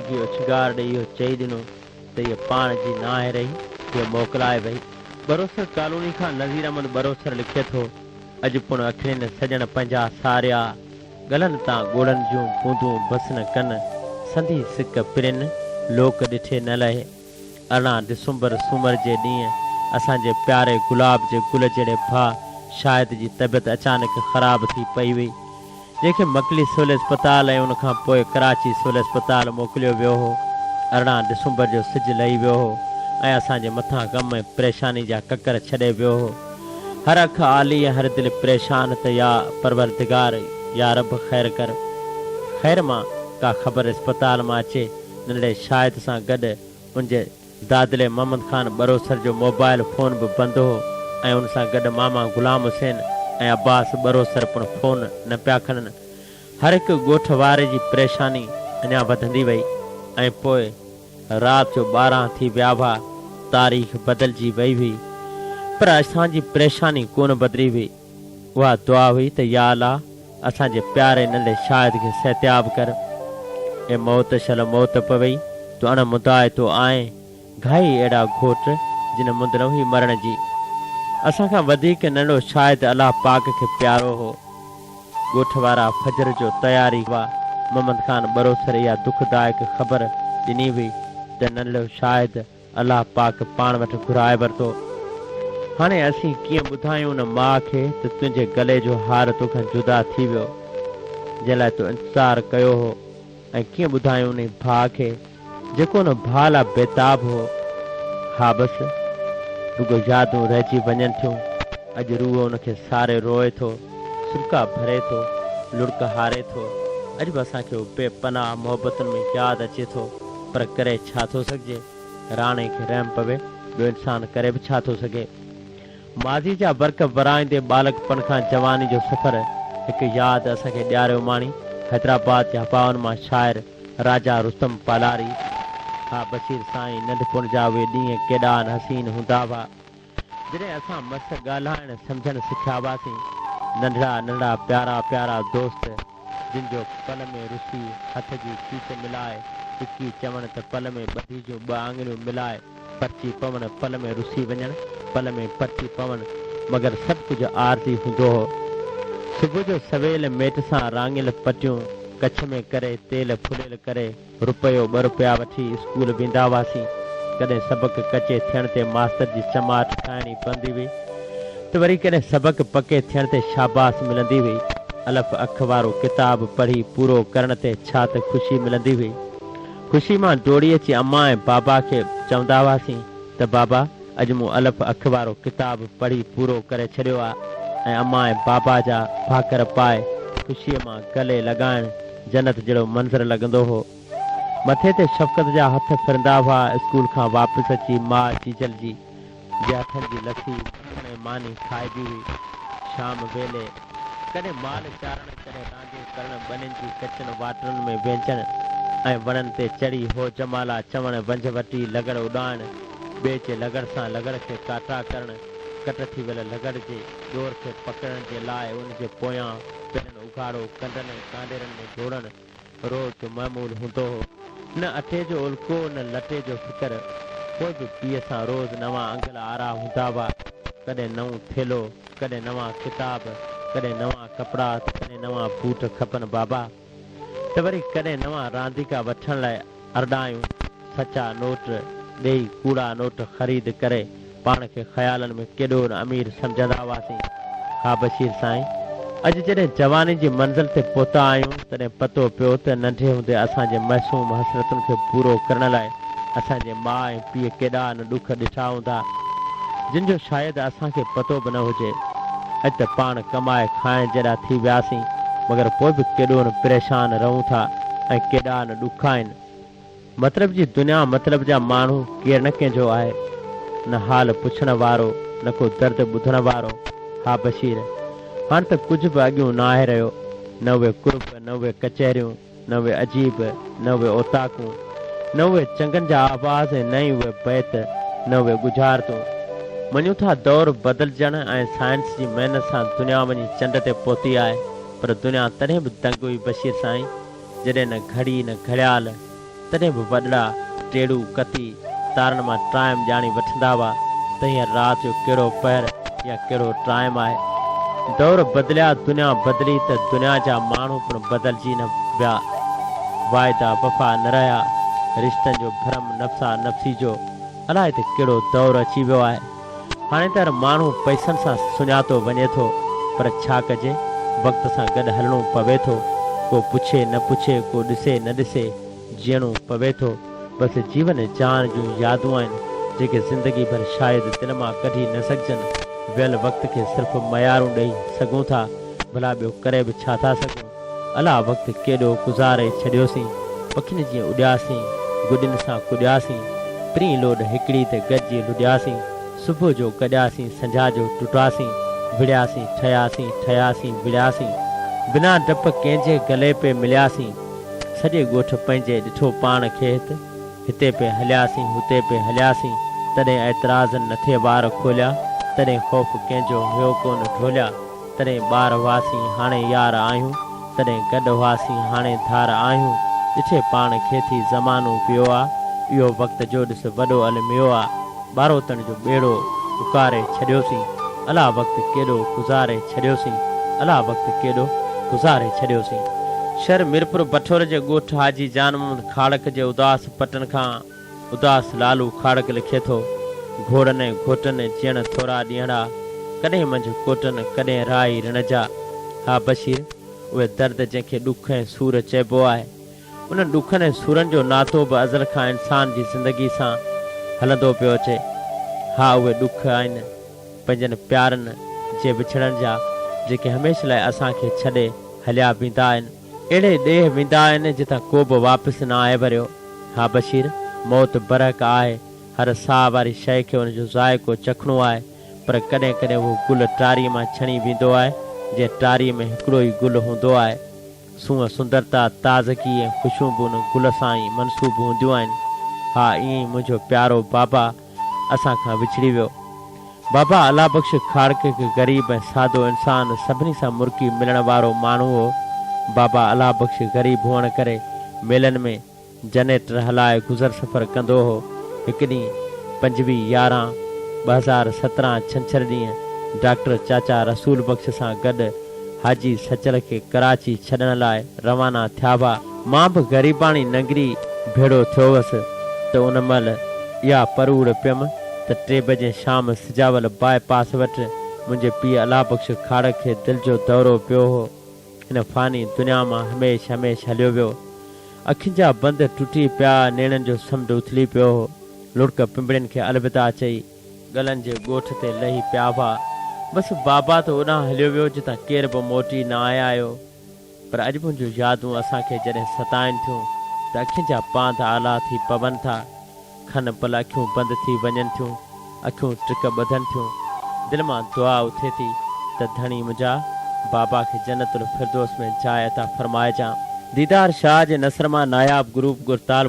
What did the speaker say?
ڊگهي اوڇنگار ڏئي اهو چئي ڏنو ته هيء پاڻ جي ناهي رهي، هيء موڪلائي وئي. ٻروسر ڪالوني کان نذير احمد ٻروسر لکي ٿو، اڄ پڻ اکڙين سڄڻ پنهنجا ساريا، ڳلن تان ڳوڙهن جون بوندون بس نه ڪن، سندي سڪ پرين، لوڪ ڏٺي نه لهي. 18 ڊسمبر سومر جي ڏينهن اسان جي پياري گلاب جي گل جهڙي ڀاء شاهد جي طبيعت اچانڪ خراب ٿي پئي هئي، جنهن کي مڪلي سول اسپتال ۽ ان کان پوء ڪراچي سول اسپتال موڪليو ويو هو. 18 ڊسمبر جو سج لهي ويو هو ۽ اسان جي مٿان غم ۽ پريشاني جا ڪڪر ڇڏي ويو هو. هر اک آلي ۽ هر دل پريشان ته يا پروردگار يا رب خير ڪر. خير مان ڪا خبر اسپتال مان اچي ننڍڙي شاهد سان گڏ ان جي دادلي محمد خان ٻروسر جو موبائل فون به بند هو ۽ ان سان گڏ ماما غلام حسين ۽ عباس ٻروسر پڻ فون نه پيا کڻن. هر هڪ ڳوٺ واري جي پريشاني اڃا وڌندي وئي ۽ پوء رات جو 12 ٿي ويا هئا، تاريخ بدلجي وئي هئي پر اسان جي پريشاني ڪونه بدلي هئي. اها دعا هئي ته يا الله اسان جي پياري ننڍي شاهد کي صحتياب ڪر. اي موت شل موت پوي، تون اڻ مدائتو آئين، گهائي اهڙا گهوٽ جن مند نه هئي مرڻ جي. اسان کان وڌيڪ ننڍو شاهد الله پاڪ کي پيارو هو. ڳوٺ وارا فجر جو تياري هئا. محمد خان ٻروسر اها دکدائڪ خبر ڏني هئي ته ننڍڙو شاهد الله پاڪ پاڻ وٽ گهرائي ورتو. هاڻي اسين ڪيئن ٻڌايون ان ماء کي ته تنهنجي گلي جو هار توکان جدا ٿي ويو، جنهن لاء تو انتظار ڪيو هو ۽ ڪيئن ٻڌايون انهي ڀاء کي جيڪو ان ڀاء لاء بيتاب هو. ها بس، رڳو يادون رهجي وڃن ٿيون. اڄ روح ان کي ساري روئي ٿو، سڏڪا ڀري ٿو، لڙڪ هاري ٿو. اڄ به اسان کي هو بي پناهه محبتن ۾ ياد اچي ٿو. پر ڪري ڇا ٿو سگهجي؟ راڻي کي رحم پوي، ٻيو انسان ڪري به ڇا ٿو سگهي؟ ماضي جا ورق ورائيندي ٻالڪپڻ کان جواني جو سفر هڪ ياد اسان کي ڏياريو ماڻي حيدرآباد جي هوائن مان شاعر راجا رستم پالاري. ها بشير سائين ننڍپڻ جا اهي ڏينهن ڪيڏا نه حسين هوندا هئا. جڏهن اسان مس ڳالهائڻ سمجهڻ سکيا هئاسين. ننڍڙا ننڍڙا پيارا پيارا دوست جن جو پل ۾ رسي هٿ جي چيچ ملائي اڪي چوڻ ته پل ۾ ٻڌي جون ٻه آڱريون ملائي پرچي پوڻ پل ۾ رسي وڃڻ پل ۾ پرچي پوڻ مگر سڀ ڪجهه عارضي هوندو هو. صبح جو سويل ميٽ سان راڱيل پٽيون ڪڇ ۾ ڪري تيل ڦليل ڪري رپيو ٻه رپيا وٺي اسڪول ويندا هئاسين. ڪڏهن سبق ڪچي ٿيڻ تي ماستر جي چماٽ کائڻي پوندي هئي ته وري ڪڏهن سبق پڪي ٿيڻ تي شاباس ملندي هئي. الف اک وارو ڪتاب پڙهي پورو ڪرڻ تي ڇا ته خوشي ملندي هئي. خوشي مان ڊوڙي اچي امان ۽ بابا کي چوندا هئاسين ته بابا اڄ مون الف اک وارو ڪتاب پڙهي پورو ڪري ڇڏيو آ ۽ امان ۽ بابا جا ڀاڪر پائي خوشيء مان گلي لڳائڻ جنت جهڙو منظر لڳندو هو. مٿي تي شفقت جا هٿ ڦرندا هئا. اسڪول کان واپس اچي ماء جيجل جي جي هٿن جي لسي، مکڻ ۽ ماني کائبي هئي. شام ويلي ڪڏهن مال چارڻ، ڪڏهن رانديون ڪرڻ، ٻنين جي ڪچن واٽرن ۾ وينچڻ ۽ وڻن تي چڙهي هو جمالا چوڻ، ونجهه وٽي لغڙ اڏائڻ، ٻئي جي لغڙ سان لغڙ کي ڪاٽا ڪرڻ، ڪٽ ٿي ويل لغڙ جي ڏور کي پڪڙڻ جي لاء ان جي پويان پيرن اگهاڙو ڪنڊن ۽ ڪانڊيرن ۾ ڊوڙڻ روز جو معمول هوندو هو. نه اٽي جو الڪو نه لٽي جو فڪر. پوء به پيء سان روز نوان انگل آرا هوندا هئا. ڪڏهن نئون ٿيلهو، ڪڏهن نوان ڪتاب، ڪڏهن نوان ڪپڙا ته ڪڏهن نوان بوٽ کپن بابا. ته وري ڪڏهن نوان رانديڪا وٺڻ لاء ارڏايون. سچا نوٽ ڏيئي ڪوڙا نوٽ خريد ڪري پاڻ کي خيالن ۾ ڪيڏو نه امير سمجهندا هئاسين. ها بشير سائين! اڄ جڏهن جواني جي منزل تي پهتا آهيون، تڏهن پتو پيو ته ننڍي هوندي اسان جي معصوم حسرتن کي پورو ڪرڻ لاء اسان جي ماء ۽ پيء ڪيڏا نه ڏک ڏٺا هوندا، جن جو شايد اسان کي پتو به نه هجي. اڄ ته پاڻ ڪمائي کائڻ جيڏا ٿي وياسين، مگر پوء به ڪيڏو نه پريشان رهون ٿا ۽ ڪيڏا نه ڏک آهن. مطلب جي دنيا مطلب جا ماڻهو ڪير نه ڪنهن جو آهي نه حال پڇڻ وارو نه ڪو درد ٻڌڻ وارو ها بشير هاڻ ته ڪجهه به اڳيون ناهي رهيو نه اهي قرب نه اهي ڪچهريون نه اهي عجيب نه اهي اوطاقون نه اهي چنگن جا آواز ۽ نه ئي اهي بيت نه اهي ڳجهارتون مڃون ٿا دور بدلجڻ ۽ سائنس جي محنت سان دنيا وڃي چنڊ تي پهتي آهي پر دنيا تڏهن به دنگ هئي بشير سائين جڏهن نه گهڙي نه گهڙيال، تڏهن به وڏڙا ٽيڙو ڪتي تارن مان ٽائيم ڄاڻي وٺندا هئا ته هينئر رات جو ڪهڙو پهر يا ڪهڙو ٽائيم آهي. دور بدليا، دنيا بدلي ته دنيا جا ماڻهو پڻ بدلجي نه ويا. واعدا وفا نه رهيا، رشتن جو ڀرم نفسا نفسي جو الائي ته ڪهڙو دور اچي ويو آهي. هاڻي ته هر ماڻهو پئسن سان سڃاتو وڃي ٿو پر ڇا ڪجي وقت سان گڏ هلڻو پوي ٿو. ڪو پڇي نه پڇي، ڪو ڏسي نه ڏسي جيئڻو پوي ٿو. بس جيون جان جون يادون آهن جيڪي زندگي ڀر شايد دل مان ڪڍي نه سگهجن. ويل وقت کي صرف ميارون ڏئي سگهون ٿا ڀلا ٻيو ڪري به ڇا ٿا سگهون. الا وقت ڪيڏو گذاري ڇڏيوسين، پکين جيئن اڏياسين، گڏين سان ڪڏياسين، پرين لوڏ هڪڙي تي گڏجي لڏياسين، صبح جو گڏياسين سنجها جو ٽٽاسين، وڙهياسين ٺهياسين، ٺهياسين وڙهياسين، بنا ڊپ ڪنهن جي گلي پئي ملياسين، سڄي ڳوٺ پنهنجي ڏٺو پاڻ کي هت، هتي پئي هلياسين هتي پئي هلياسين، تڏهن اعتراضن نه ٿي وار کوليا، تڏهن خوف ڪنهن جو هيو ڪونه ڍوليا. تڏهن ٻار هئاسين، هاڻي يار آهيون، تڏهن گڏ هئاسين، هاڻي ڌار آهيون، ڏٺي پاڻ کي ٿي زمانو پيو آ، اهو وقت جو ڏس وڏو الميو آ، ٻاروتڻ جو ٻيڙو اڪاري ڇڏيوسين، الا وقت ڪيڏو گذاري ڇڏيوسين، الا وقت ڪيڏو گذاري ڇڏيوسين. شھر ميرپور بٺور جي ڳوٺ حاجي جان محمد کاڙڪ جي اداس پٽن کان اداس لالو کاڙڪ لکي ٿو، گهوڙن ۽ گهوٽن جيئڻ ٿورا ڏينهڙا، ڪڏهن منجهه ڪوٽن، ڪڏهن راهي رڻ جا. ها بشير، اهي درد جنهن کي ڏک ۽ سور چئبو آهي، انهن ڏکن ۽ سورن جو ناتو به ازل کان انسان جي زندگي سان هلندو پيو اچي. ها اهي ڏک آهن پنهنجن پيارن جي وڇڙڻ جا، جيڪي هميشه لاء اسان کي ڇڏي هليا ويندا آهن. اهڙي ڏيهه ويندا آهن جتان ڪوبه واپس نه آهي وريو. ها بشير، موت برحق آهي، هر ساهه واري شيء کي ان جو ذائقو چکڻو آهي، پر ڪڏهن ڪڏهن اهو گل ٽاريء مان ڇڻي ويندو آهي، جنهن ٽاريء ۾ هڪڙو ئي گل هوندو آهي. سونهن، سندرتا، تازگي ۽ خوشيون به ان گل سان ئي منسوب هونديون آهن. ها ائين ئي منهنجو پيارو بابا اسان کان وڇڙي ويو. بابا الله بخش کاڙڪ هڪ غريب ۽ سادو انسان، سڀني سان مرڪي ملڻ وارو ماڻهو هو. بابا الله بخش غريب هئڻ ڪري ميلن ۾ جنريٽر هلائي گذر سفر ڪندو هو. هڪ ڏينهن 25 يارهن 2017 ڇنڇر ڏينهن ڊاڪٽر چاچا رسول بخش سان گڏ حاجي سچل کي ڪراچي ڇڏڻ لاء روانا ٿيا هئا. مان به غريباڻي ننگري ڀيڙو ٿيو هوس ته ان مهل اها پروڙ پيم ته ٽي بجي شام سجاول باء پاس وٽ منهنجي پيء الله بخش کاڙڪ کي دل جو دورو پيو هو. هن فاني دنيا مان هميش هميش هليو ويو. اکين جا بند ٽٽي پيا، نيڻن جو سمنڊ اٿلي پيو هو. لڙڪ پنبڻين کي الوداع چئي ڳلن جي ڳوٺ تي لهي پيا هئا. بس بابا ته اوڏانهن هليو ويو جتان ڪير به موٽي نه آيو. پر اڄ به ان جون يادون اسان کي جڏهن ستائن ٿيون ته اکين جا پانڌ آلا ٿي پون ٿا. کن پل اکيون بند ٿي وڃن ٿيون، اکيون ٽڪ ٻڌن ٿيون. دل مان دعا اٿي ٿي ته ڌڻي منهنجا بابا کي جنت الفردوس ۾ جاء عطا فرمائجان. ديدار شاهه جي نثر مان ناياب گروپ گرتال.